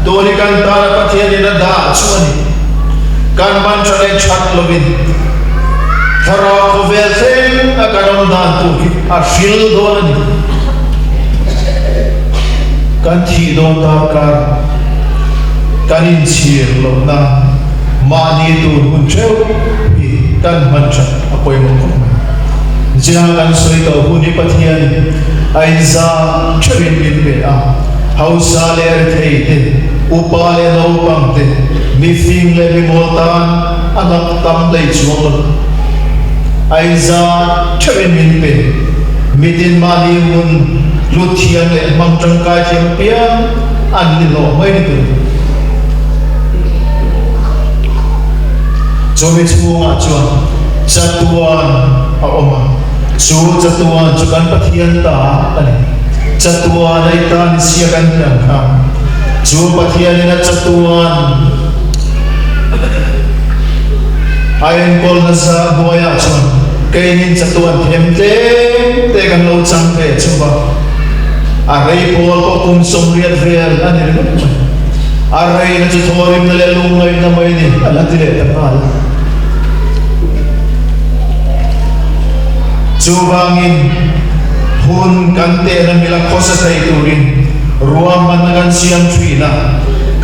Tuni kan tana Pathianin a dah chu a ni. Kan ban tha leh that lovin thlarau khawvel thleng a kan awm dan tur hi a hril dawn a ni. Kan thih dawn darkar kan inchhir loh nan mahni tur hun theuh hi kan hman that a pawimawh khawp mai. Zia kan sawi tawh hun hi Pathianin a inza theuhin min pe a, hausa leh rethei te, upa leh naupang te, mifing leh mimawl tan a lak tam hlei chuang lo. A inza theuhin min pe. Mitin mahni hun hlut thiam leh hmang tangkai thiam apiang an ni hlawh mai ni tur. Chumi chhungah chuan chatuan a awm a, chu chatuan chu kan Pathian ta a ni. Chatuan a i ta ni sia kan ti ang kha, chu Pathianin a chatuan a enkawl nasa hnuaiah chuan keinin chatuan them tlem te kan lo chang ve chu va. A rei pawl pawh kum 80 vel a ni ringawt mai. A reina chu thawrimna leh lungngaihna mai ni a la ti leh ta nghal a. Chuvangin hun kan tehna mila khawsa thei turin ruahmanna kan siam thin a,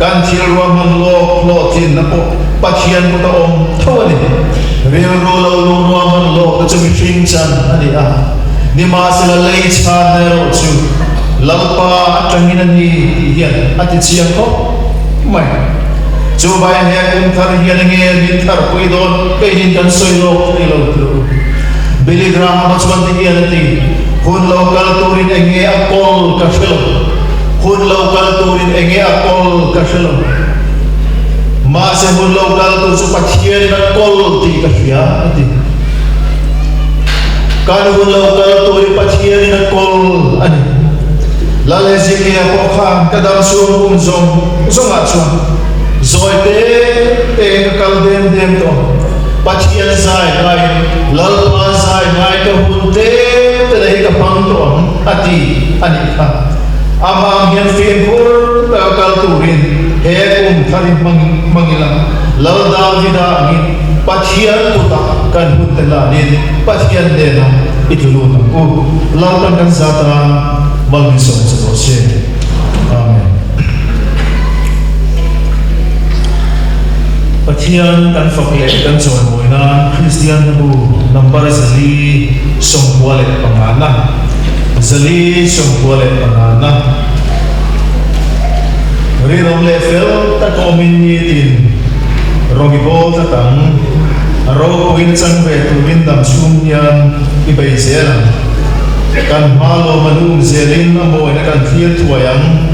kan thil ruahman lawk hlawhtlinna pawh Pathian kut a awm tho a ni. Rilru lo lung ruahman lawkna chu mihring chan a ni a, nimahsela lei chhanna erawh chu Lalpa atangin a ni tih hian a ti chiang khawp mai. Chuvangin he kum thar hian enge min tharpui dawn keinin kan sawi lawk thei lo tih u. Billy Graham-a chuan ti hian a ti, Hun lo kal turin enge a kawl ka hre lo. Hun lo kal turin enge a kawl ka hre lo. Mahse hun lo kal tur chu Pathianin a kawl tih ka hria a ti. Kan hun lo kal tur hi Pathianin a kawl a ni. Lal Hezekia pawh khan ka dam chhung kum zawng zawngah chuan zawi te tein ka kal dem dem tawh a. Pathian zai ngai, Lalpa zai ngai ka hun te te na hi ka hmang tawh ang a ti a nih kha. Amah ang hian fimkhur taka kal turin he kum thar hi hmang hmang ila, Lal Davida angin Pathian kutah kan hun te lanin Pathian hnenah i tlu lut ang u. Lalpan kan zat a, mal min sawm che rawh se. Amen. Pathian kan fak leh kan chawimawi nan Kristian hnabu number 495 na, 495 na, rinawm leh fel tak awmin nitin rawng i bawl tlat ang. A ropuiin chang ve turin dam chhung hian i bei zel ang. Kan hma lawm a lum zelin a mawina kan thlir thuai ang.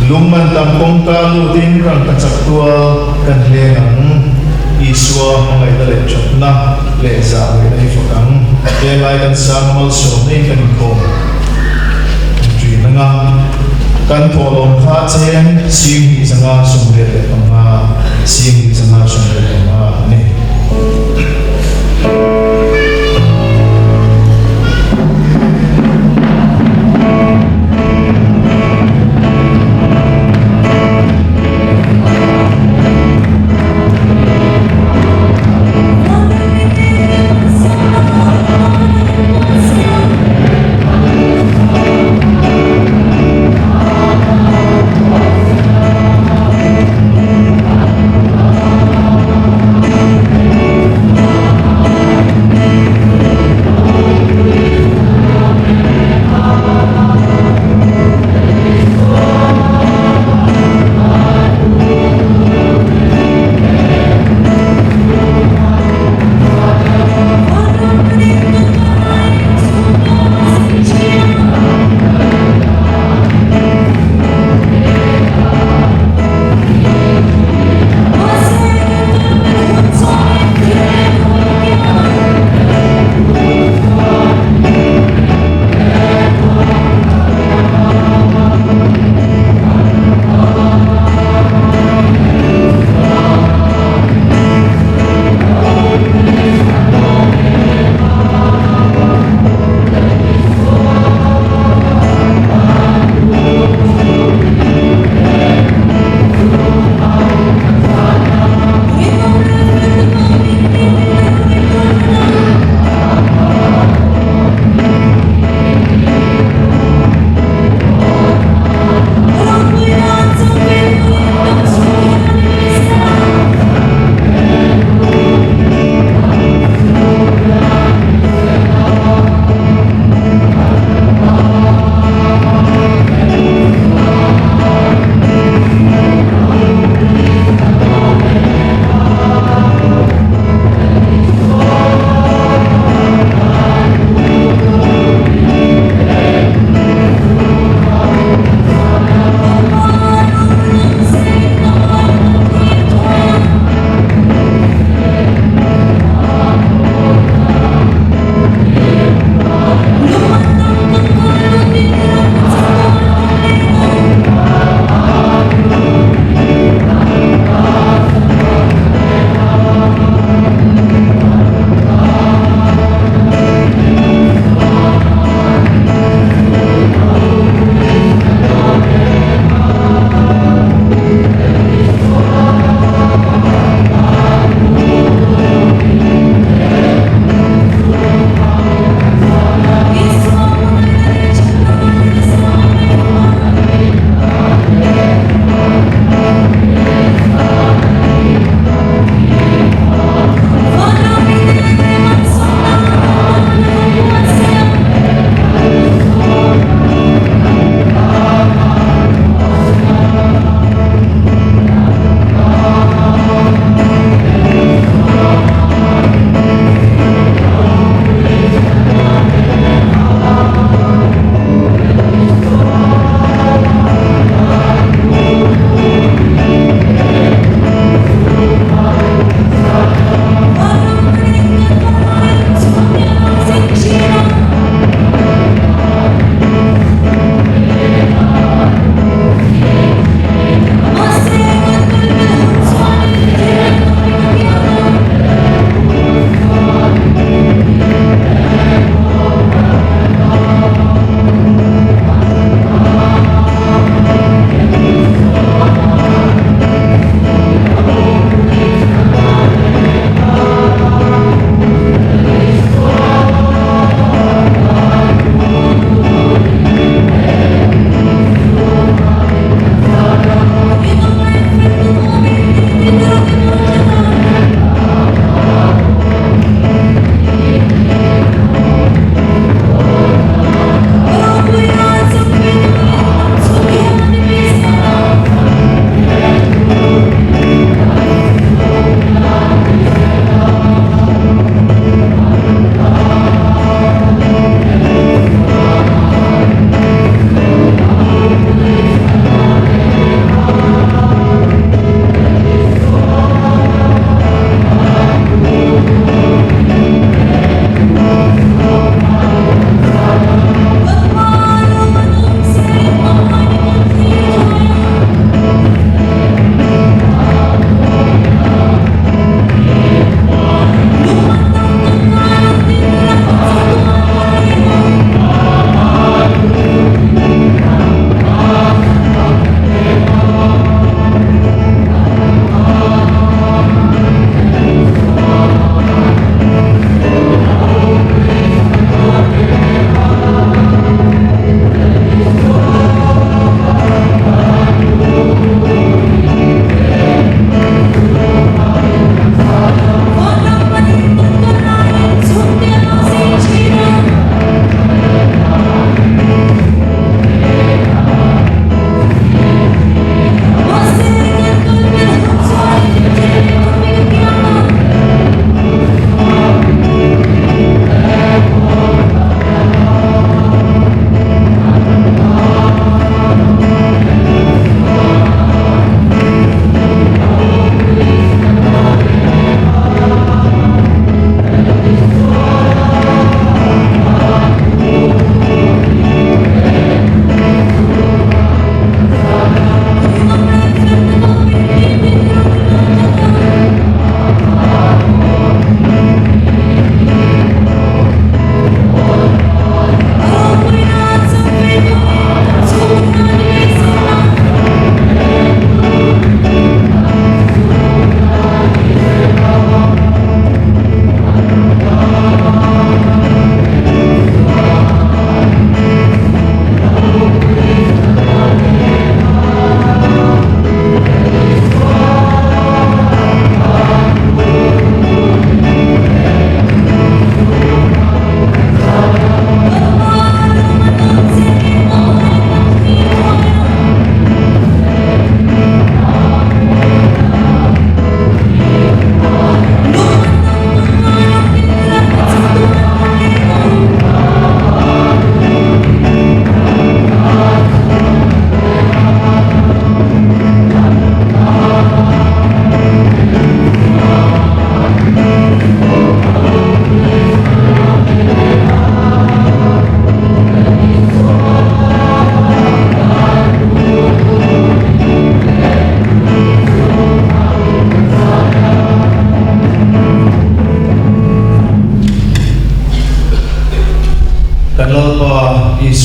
Lung man tam kawngka lutin rangka chak tual kan hleng ang. Isua hmangaihna leh thatna leh zahmehna hi fak ang. Helai kan sang malsawmna in kan inkhawm thin anga kan thawhlawm kha cheng 2585, 2585 a ni.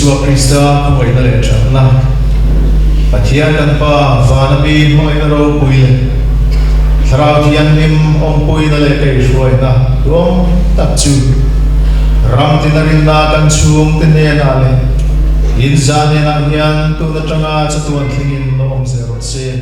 Isua Krista khawngaihna leh thatna, Pathian kan Pa vana mi hmangaihna ropui leh Thlarau Thianghlim awmpuina leh kaihhruaina duhawm tak chu ram tina rinna kan chhungte hnenah leh inzah hnenah hian tun atanga chatuan thlengin awm zel rawh se.